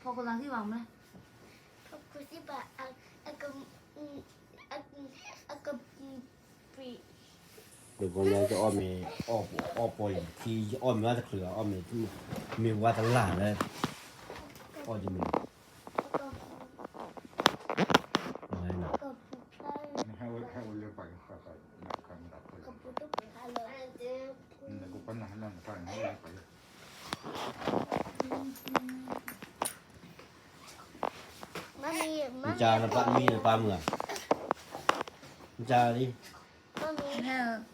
ဖီခိၣ်သးသံဘၣ်မ့ၢ်, ဖီခိၣ်သံဘၣ်, အက, အက, အက, ပှၤလၢကအီၣ်မ့ၤ, အီၣ်ပီယံၤထံ, အီၣ်မ့ၤဝဲတချုး, အီၣ်မ့ၤ, မ့ၤဝါတလၢ်လၢ, အီၣ်တမ့ၤ, မ့ၢ်ကနၣ်ဟဲလၢနပၢ်န့ၣ်, မ့ၢ်ကနၣ်လံ, မ့ၢ်ကနၣ်လံ, မ့ၢ်ကနၣ်လံဧါ, မ့ၢ်ကနၣ်လံဧါ, ကလီၤမ့ၢ်နၤ,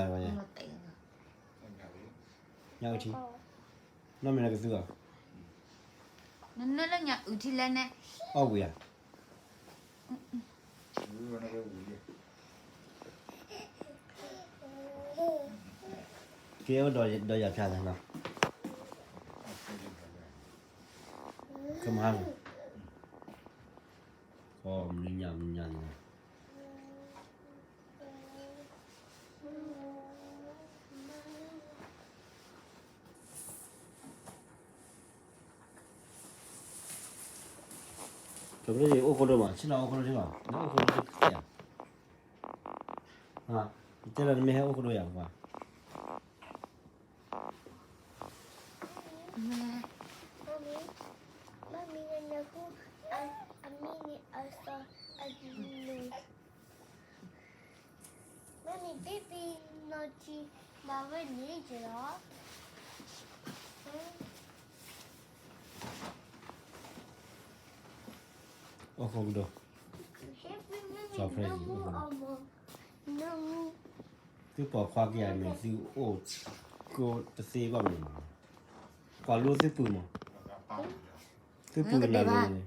ညၣ်အုၣ်ထံ, လီၤမ့ၢ်နၤကသူအီၤ, နနၢလၢညၣ်အုၣ်ထံလဲၣ်န့ၣ်, အီၣ်ဝံၤဧါ, ကဲအိၣ်ဒီးယၤဖျါလၢနီၤ, ကမၤလီၤ, မနုၤညါမနုၤညါန့ၣ် ကဘျုးအိၣ်ခိၣ်ဒိၣ်မး, ဆ့ၣ်နီၤအိၣ်ခိၣ်ဒိၣ်ထံၣ်ဘၣ်, နအိၣ်ခိၣ်ဒိၣ်ထံၣ်ယၤ, ယတဲလီၤနမ့ၢ်ဟဲအိၣ်ခိၣ်ဒိၣ်ယၤပှၤ, မ့ၢ်, မ့ၢ်နနၢ်ဟူ, အမံၤန့ၣ်အစီၤအနူ မ့မ့ၢ် baby နီၢ်ကံ ဘၣ်ဝဲန့ၣ်က့ၤလီၤ. အိၣ်ခိၣ်ကဒိၣ်, သုပိာ်ခွါကယၤမ့ၢ်သုအိၣ်ကိးတသ့ဘၣ်မ့ၢ်, ကွၢ်လိသုပုၢ်မး, သုပုၢ်နၤလၢ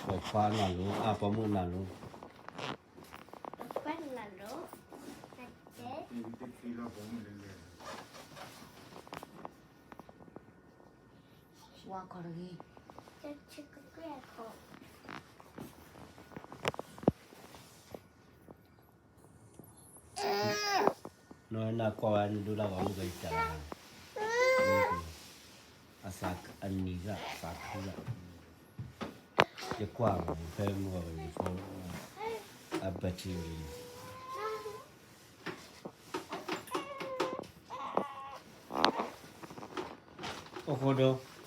ပိာ်ခွါနၤလိၤ, အါ ပိာ်မုၣ်နၤလိၤ, ဝါခီတဂ့ၤ, နနၢ်ကွၢ်ဝဲနဒိၣ်တၢ်ဂီၤမုၢ်ကယကၢ်လၢ, အသးအနံၤလၢအသးခုလၢ, ယကွၢ်မး ဖဲမုၢ်ဂီၤဝဲယဖိ, အဘၢၣ်ထံဝဲ, အိၣ်ခိၣ်ဒိၣ်